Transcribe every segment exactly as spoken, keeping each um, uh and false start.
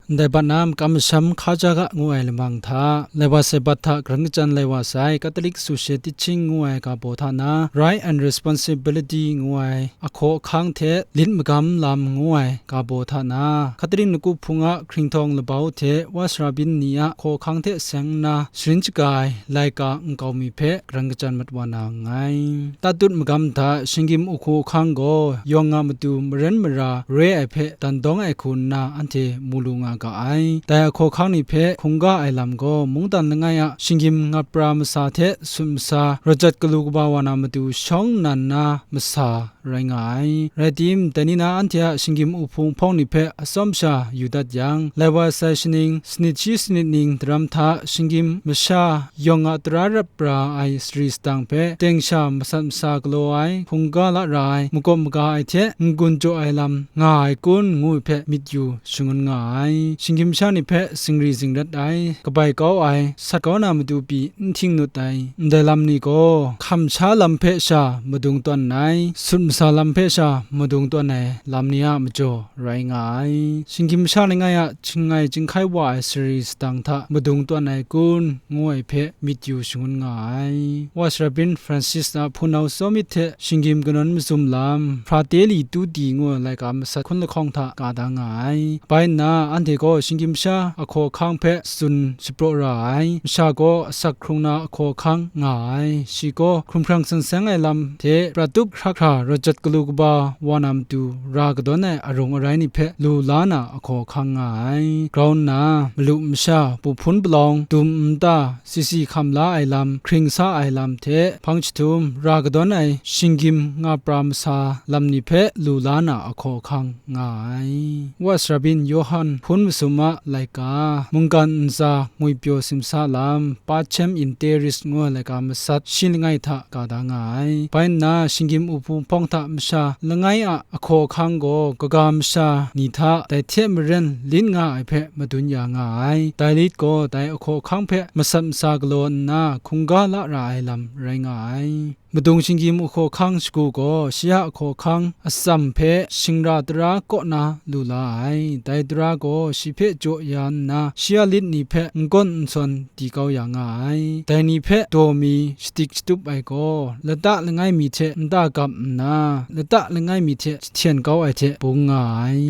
Ndai bat na makam masham hkaja ga ngu ai lamang hta, lai wa sai bat hta karan kachyan lai wa sai, Catholic Social Teaching ngu ai ga baw hta na, Right and Responsibility ngu ai ahkaw ahkang hte lit magam lam ngu ai ga baw hta na, Catholic Nawku Hpung a hkringhtawng labau hte wa sara byin ni a ahkaw ahkang hte seng nna sharin shaga ai laika nkau mi hpe karan kachyan mat wa na nngai. Tatut magam hta shinggyim uhku ahkang gaw yawng a matu maren mara re ai hpe dan dawng ai hku nna anhte mu lu nga ga ai. Dai ahkaw ahkang ni hpe hkungga ai lam gaw mungdan langai a shinggyim ngap ra masa hte sut masa rawt jat galu kaba wa na matu shawng nnan na masa rai nga ai. Rai tim, dai ni na anhte a shinggyim uhpu hpawng ni hpe atsawm sha yu dat yang, lai wa sai shaning, sanit shi sanit ning daram hta shinggyim masha yawng a tara rap ra ai sari sadang hpe teng sha masat masa galaw ai, hkungga la ra ai, makawp maga ai hte n-gun jaw ai lam nga ai kun, ngu ai hpe myit yu shangun nga ai. Shinggyim sha ni hpe zingri zingrat ai, kabai kau ai, sat kau na matu pyi n hting nut ai, ndai lam ni gaw hkam sha lam hpe sha madung tawn ai, sut masa lam hpe sha madung tawn ai lam ni a majaw rai nga ai. Shinggyim sha langai a chingngai jinghkai wa ai sari sadang hta madung tawn ai kun, ngu ai hpe myit yu shangun nga ai. Wa sara byin Francis a hpunau Saw Myit hte shinggyim kanawn mazum lam, Fratelli Tutti ngu ai laika masat hkun lahkawng hta ka da nga ai. Bai nna, anhte gaw shinggyim sha ahkaw ahkang hpe tsun shapraw ra ai. Masha gaw asak hkrung na ahkaw ahkang nga ai. Shi gaw hkrunghprang san seng ai lam hte prat tup hkra hkra rawt jat galu kaba wa na matu ra kadawn ai arung arai ni hpe lu la na ahkaw ahkang nga ai. Grau nna, malu masha, bu hpun palawng, dum nta, sisi hkam la ai lam, hkring sa ai lam hte hpang jahtum ra kadawn ai shinggyim ngap ra masa lam ni hpe lu la na ahkaw ahkang nga ai. Wa sara byin Yawhan hpun masum a laika, mungkan ntsa ngwipyaw simsa lam, Pacem in Terris ngu ai laika masat shi langai hta ka da nga ai. Bai nna, shinggyim uhpu hpawng hta masha langai a ahkaw ahkang gaw kaga masha ni hta dai hte maren lit nga ai hpe madun ya nga ai. Dai lit gaw dai ahkaw ahkang hpe masat masa galaw nna, hkungga la ra ai lam rai nga ai. Madung shinggyim ahkaw ahkang shagu gaw shi a ahkaw ahkang atsam hpe shingra tara kaw na lu la ai. Dai tara gaw shi hpe jaw ya nna, shi a lit ni hpe n-gawn n-sawn di kau ya nga ai. Dai ni hpe daw mi shadik shatup ai gaw, lata langai mi hte nta gap nna, lata langai mi hte jahten kau ai hte bung nga ai.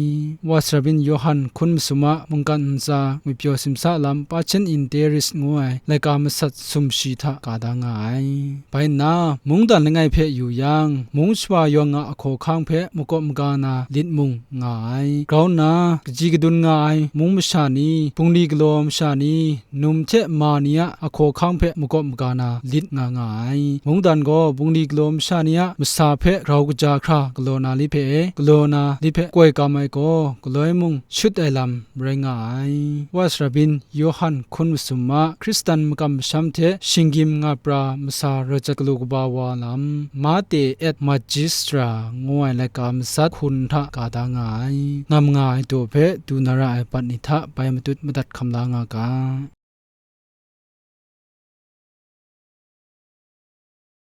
Wa sara byin Yawhan hkun masum a mungkan ntsa ngwipyaw simsa lam, Pacem in Terris ngu ai laika masat sum shi hta ka da nga ai. Bai nna, mungdan langai hpe yu yang, mung shawa yawng a ahkaw ahkang hpe makawp maga na lit mung nga ai. Grau nna, kaji kadun nga ai mung masha ni, bungli galaw masha ni, num hte ma ni a ahkaw ahkang hpe makawp maga na lit nga nga ai. Mungdan gaw bungli galaw masha ni a masa hpe grau kaja hkra galaw na lit hpe, galaw na lit hpe koi kam ai gaw, galoi mung shut ai lam rai nga ai. Wa sara byin Yawhan hkun masum a Hkristan makam masham hte shinggyim ngap ra masa rawt jat galu kaba wa lam, Mate et Magistra ngu ai laika masat hkun hta ka da nga ai. Ngam nga ai daw hpe du na ra ai bat ni hta bai matut madat hkam la nga ga.